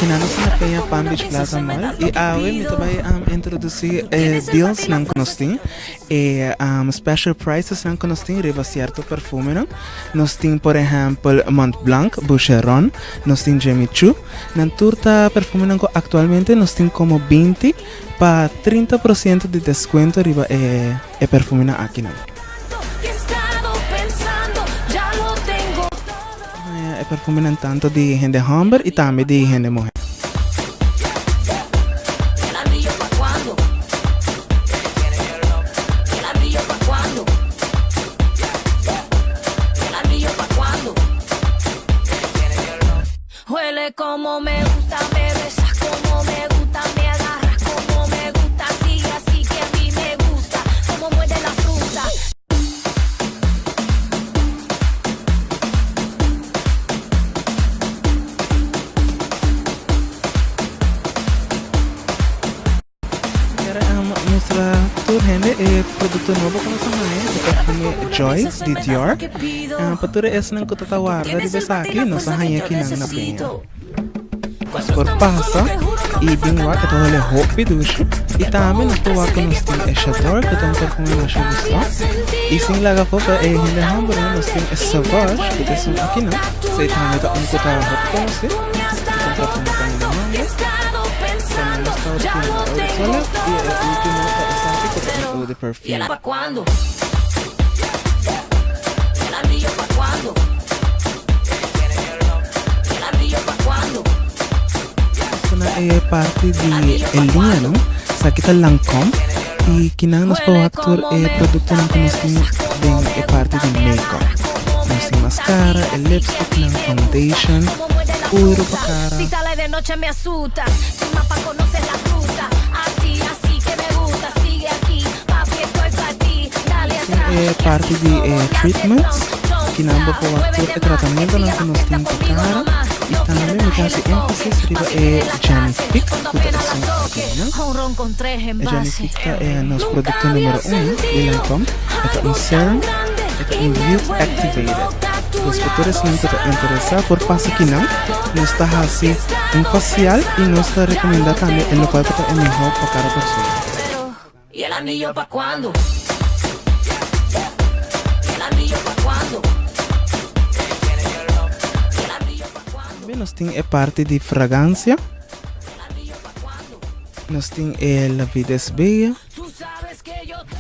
Akinan nos ta na Peña Palm Beach Plaza Mall y awe mi ta bay introduci e deals nan cu nos tin, e special prices nan cu nos tin riba cierto perfumenan. Nos tin por ehempel Mont Blanc, Boucheron, nos tin Jimmy Choo. Nan tur ta perfumenan cu actualmente nos tin como 20 pa 30 por ciento di descuento riba e perfumenan akinan. E perfumenan tanto di hende homber y tambe di hende muher. Kier a mustra tur hende e producto nobo cu nos a haya, e perfume Joy di Dior. Pa tur esnan cu ta ta warda riba esaki, nos a haya kinan na peña. Nos por pasa y bin wak, e ta hole hopi dushi. Y tambe nos por wak cu nos tin e Chador, cu ta un perfume masha gusta. Y sin laga afo pa e hende hombernan, nos tin e Sauvage, cu ta esun akinan. Esey tambe ta un cu ta hopi conoci. E ta un perfume pa hende homber. Tambe nos ta tin eau de toilette y e ultimo ta esaki cu ta un eau de perfume. Nos na e parti di e liñanan, esaki ta Lancome y kinan nos por wak tur e productonan cu nos tin den e parti di makeup. Nos tin mascara, e lipsticknan, foundation, puro pa cara. Tin e parti di e treatments, kinan bo por wak tur e tratamentonan ku nos tin pa kara i tambe mi ta hasi énfasis riba e Genifique ku ta esun aki no. E Genifique ta e nos produkto numero uno di Lancôme, e ta un serum, e ta un youth activated. Dus pa tur esnan ku ta interesá por pasa kinan, nos ta hasi un facial i nos ta rekomendá tambe e lokual ku ta e mihó pa kada persona. Y el anillo pa cuando? Y el anillo pa cuando? Y el anillo pa cuando? Tambe nos tin e parti di fragancia. Nos tin e La Vida es Bella,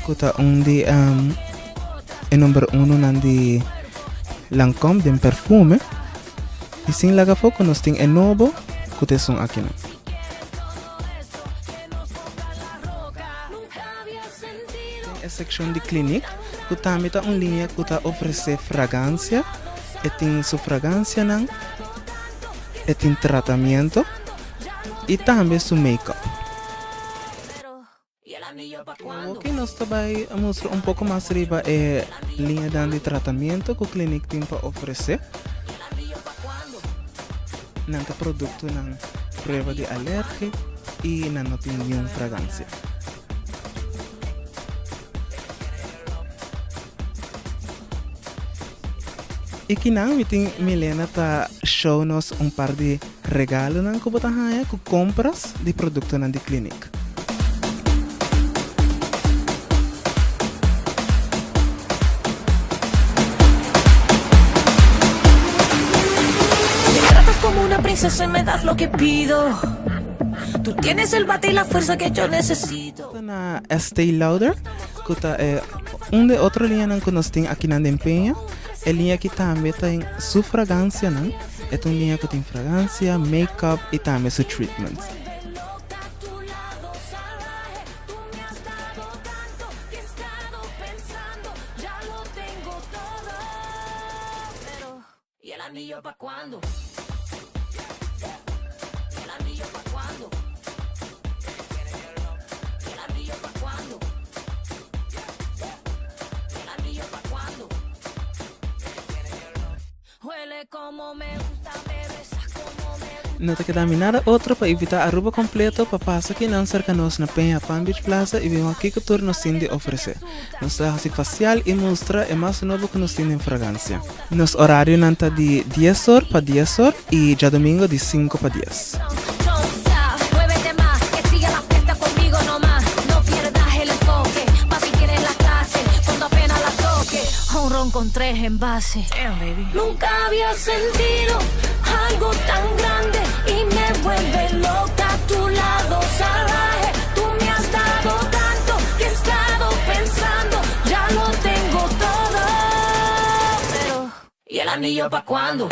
cu ta un di e number uno nan di Lancome den perfume. Y sin laga foco nos tin e nobo cu ta esun akinan. Tin e sekshon di Clinique ku tambe ta un liña ku ta ofresé fragansia. E tin su fragansianan, e tin tratamiento i tambe su make-up. Awoki nos ta bai mustra un poko mas riba e liñanan di tratamiento ku Clinique tin pa ofresé. Nan ta produktonan prueba di alergi i nan no tin niun fragansia. I kinan mi tin Milena ta show nos un par di regalonan ku bo ta haña ku kompras di produktonan di Clinique. Me tratas como una princesa y me das lo que pido. Tú tienes el bate y la fuerza que yo necesito. Ta na Estée Lauder, ku ta e un de otro liñanan ku nos tin akinan den Peña. E liña aki tambe ta en su fragancianan. E ta un liña ku tin fragancia, make-up y tambe su treatments. No ta keda mi nada otro pa invita Aruba completo pa pasa kinan cerca nos na Peña Palm Beach Plaza y bin wak kico tur nos tin di ofrece. Nos ta haci facial y mustra e mas nobo cu nos tin den fragancia. Nos horarionan ta di dies or pa dies or y djadomingo di cinco pa dies. Tres envases. Nunca había sentido algo tan grande y me vuelve loca tu lado salvaje. Tú me has dado tanto que he estado pensando, ya lo tengo todo. Pero, ¿y el anillo pa' cuándo?